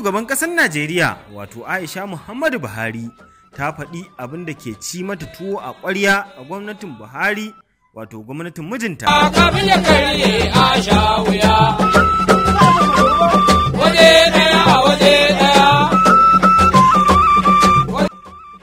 shugaban ƙasar Najeriya wato Aisha Muhammadu Buhari ta faɗi abin da ke ci mata tuwo a ƙwarya a gwamnatin Buhari, wato gwamnatin mijinta. Kafin ya karye a sha wuya. Waje ɗaya, waje ɗaya.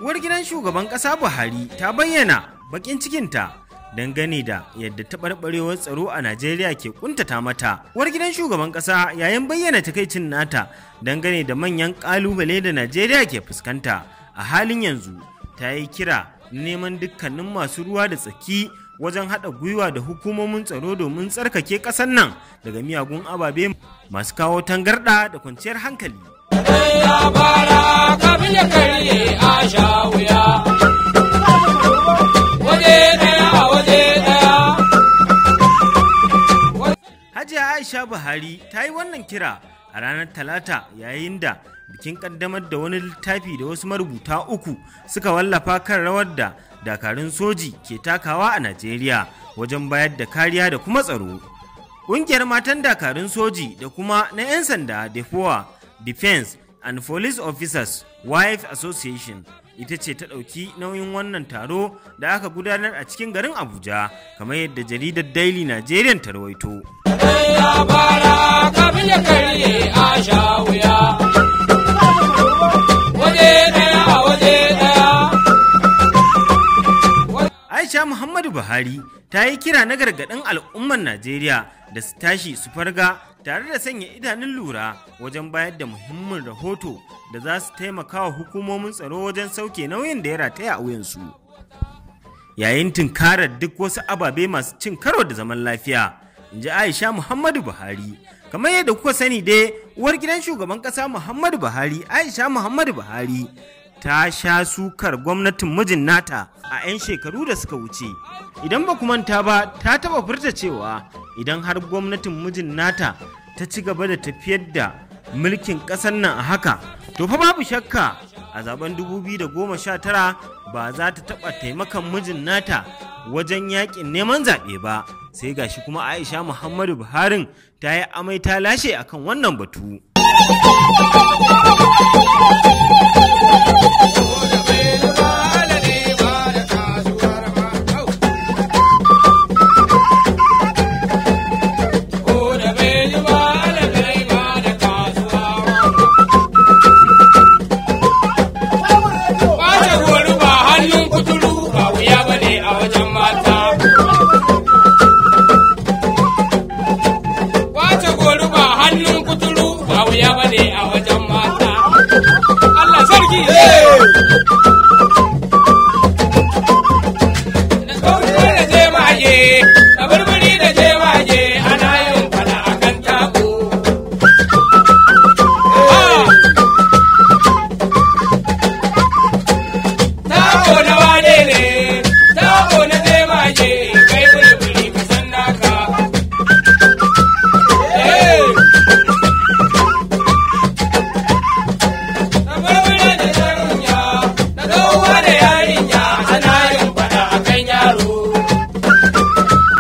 Uwar gidan shugaban ƙasa Buhari ta bayyana baƙin cikinta dangane da yadda taɓarɓarewar tsaro a Najeriya ke ƙuntata mata. Uwar gidan shugaban ƙasa yayin bayyana takaicin nata dangane da manyan ƙalubale da Najeriya ke fuskanta a halin yanzu, ta yi kira neman dukkanin masu ruwa da tsaki wajen haɗa gwiwa da hukumomin tsaro domin tsarkake ƙasar nan daga miyagun ababe masu kawo tangarɗa da kwanciyar hankali. Ya fara kafin ya karye a sha wuya. Waje ɗaya, waje ɗaya. Hajiya Aisha Buhari ta yi wannan kira a ranar Talata yayin da bikin kaddamar da wani littafi da wasu marubuta uku suka wallafa kan rawar da dakarun soji ke takawa a Najeriya wajen bayar da kariya da kuma tsaro. Ƙungiyar matan dakarun soji da kuma na 'yan sanda Defoa Defense and Police Officers Wife Association ita ce ta ɗauki nauyin wannan taro da aka gudanar a cikin garin Abuja, kamar yadda jaridar Daily Nigerian ta rawaito. Ya fara kafin ya karye a sha wuya. Waje ɗaya, waje ɗaya. Aisha Muhammadu Buhari ta yi kira na gargaɗin al'ummar Najeriya da su tashi su farga tare da sanya idanun lura wajen bayar da muhimmin rahoto da za su taimaka wa hukumomin tsaro wajen sauke nauyin da ya rataya a wuyansu. Yayin tunkarar duk wasu ababe masu cin karo da zaman lafiya, in ji Aisha Muhammadu Buhari. Kamar yadda kuka sani dai, uwar gidan shugaban ƙasa Muhammadu Buhari, Aisha Muhammadu Buhari, ta sha sukar gwamnatin mijin nata a 'yan shekaru da suka wuce. Idan ba ku manta ba, ta taba furta cewa idan har gwamnatin mijin nata ta ci gaba da tafiyar da mulkin ƙasar nan a haka, to fa babu shakka a zaben 2019 ba za ta taɓa taimakon mijin nata wajen yakin neman zaɓe ba. Sai gashi kuma Aisha Muhammadu Buharin ta yi amai ta lashe akan wannan batu. Kwace gori ba hannun kuturu ba wuya ba ne a wajen mata. Kwace gori ba hannun kuturu ba wuya ba ne a wajen mata. Allah sarki! Na barbare je maye, na barbare